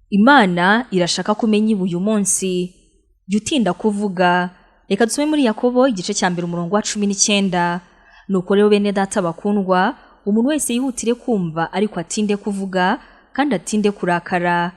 Imana irashaka kumenya ibi uyu munsi. Jya utinda kuvuga. Reka dusome muri Yakobo igice cya 1 umurongo wa 19. Nuko rero bene data bakundwa, umuntu wese yihutire kumva ariko atinde kuvuga kandi atinde kurakara.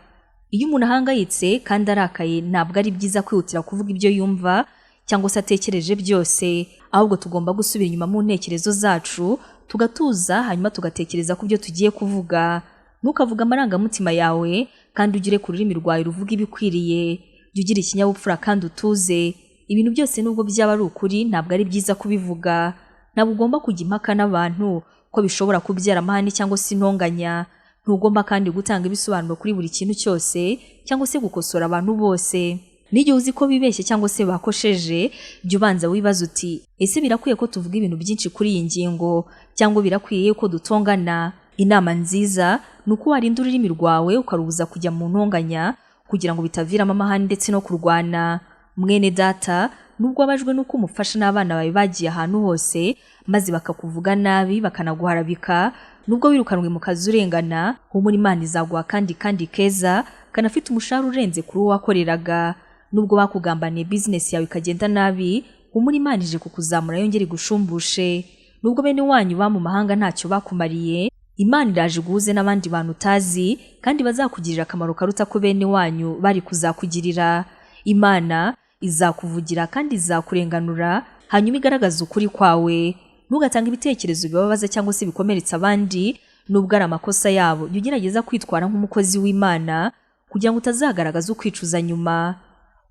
Iyo umuntu ahangayitse kandi arakaye, ntabwo ari byiza kwihutira kuvuga ibyo yumva cyangwa se atekereje byose, ahubwo tugomba gusubira inyuma mu ntekerezo zacu tugatuza, hanyuma tugatekereza ku byo tugiye kuvuga. Ntukavuge amarangamutima yawe, kandi ugire ku rurimi rwawe ruvuga ibikwiriye. Jya ugira ikinyabupfura kandi utuze. Ibintu byose nubwo byaba ari ukuri, ntabwo ari byiza kubivuga. Ntabwo ugomba kujya impaka n'abantu ko bishobora kubyara amahane cyangwa se intonganya. Ntugomba kandi gutanga ibisobanuro kuri buri kintu cyose cyangwa se gukosora abantu bose. N'igihe uzi ko bibeshye cyangwa se bakosheje, jya ubanza wibaza uti: "Ese birakwiye ko tuvuga ibintu byinshi kuri iyi ngingo, cyangwa birakwiye ko dutongana?" Inama nziza ni uko warinda ururimi rwawe, ukarubuza kujya mu ntonganya, kugira ngo bitaviramo amahane ndetse no kurwana. Mwene data, nubwo wababajwe n'uko umufasha n'abana bawe bagiye ahantu hose maze bakakuvuga nabi bakanaguharabika, nubwo wirukanwe mu kazi urengana, humura, Imana izaguha kandi keza kanafite umushahara urenze kuri uwo wakoreraga. Nubwo bakugambaniye bizinesi yawe ikagenda nabi, humura, Imana ije kukuzamura yongere igushumbushe. Nubwo bene wanyu ba mu mahanga ntacyo bakumariye, Imana iraje iguhuze n'abandi bantu utazi kandi bazakugirira akamaro karuta ko bene wanyu bari kuzakugirira. Imana izakuvugira kandi izakurenganura, hanyuma igaragaza ukuri kwawe. Ntugatange ibitekerezo bibabaza cyangwa se bikomeretsa abandi nubwo ari amakosa yabo. Jya ugerageza kwitwara nk'umukozi w'Imana kugira ngo utazagaragaza ukwicuza nyuma.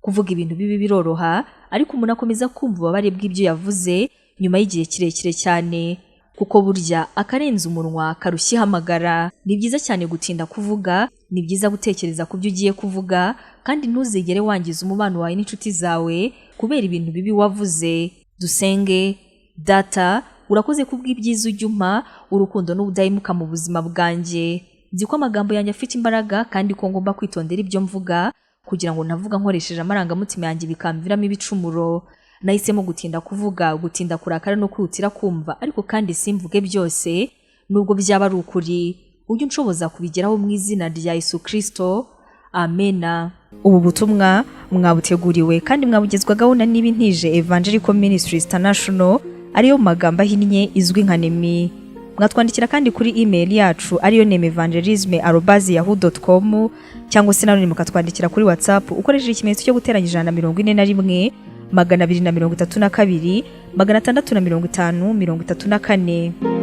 Kuvuga ibintu bibi biroroha, ariko umuntu akomeza kumva ububabare bw'ibyo yavuze nyuma y'igihe kirekire cyane, kuko burya akarenze umunwa karushya ihamagara. Ni byiza cyane gutinda kuvuga, ni byiza gutekereza ku byo ugiye kuvuga, kandi ntuzigere wangiza umubano wawe n'inshuti zawe kubera ibintu bibi wavuze. Dusenge. Data, urakoze kubw'ibyiza ujya umpa, urukundo n'ubudahemuka mu buzima bwanjye. Nzi ko amagambo yanjye afite imbaraga kandi ko ngomba kwitondera ibyo mvuga kugira ngo ntavuga nkoresheje amarangamutima yanjye bikamviramo ibicumuro. Nahisemo gutinda kuvuga, gutinda kurakara no kwihutira kumva, ariko kandi simvuge byose nubwo byaba ari ukuri. Ujye unshoboza kubigeraho mu izina rya Yesu Kristo, amena. Ubu butumwa mwabuteguriwe kandi mwabugezwagaho na Nibintije Evangelical Ministries International, ariyo mu magambo ahinnye izwi nka NEMI. Mwatwandikira kandi kuri email yacu ariyo nemievangelisme@yahoo.com, cyangwa se nanone mukatwandikira kuri WhatsApp ukoresheje ikimenyetso cyo guteranya 141 232 650 34.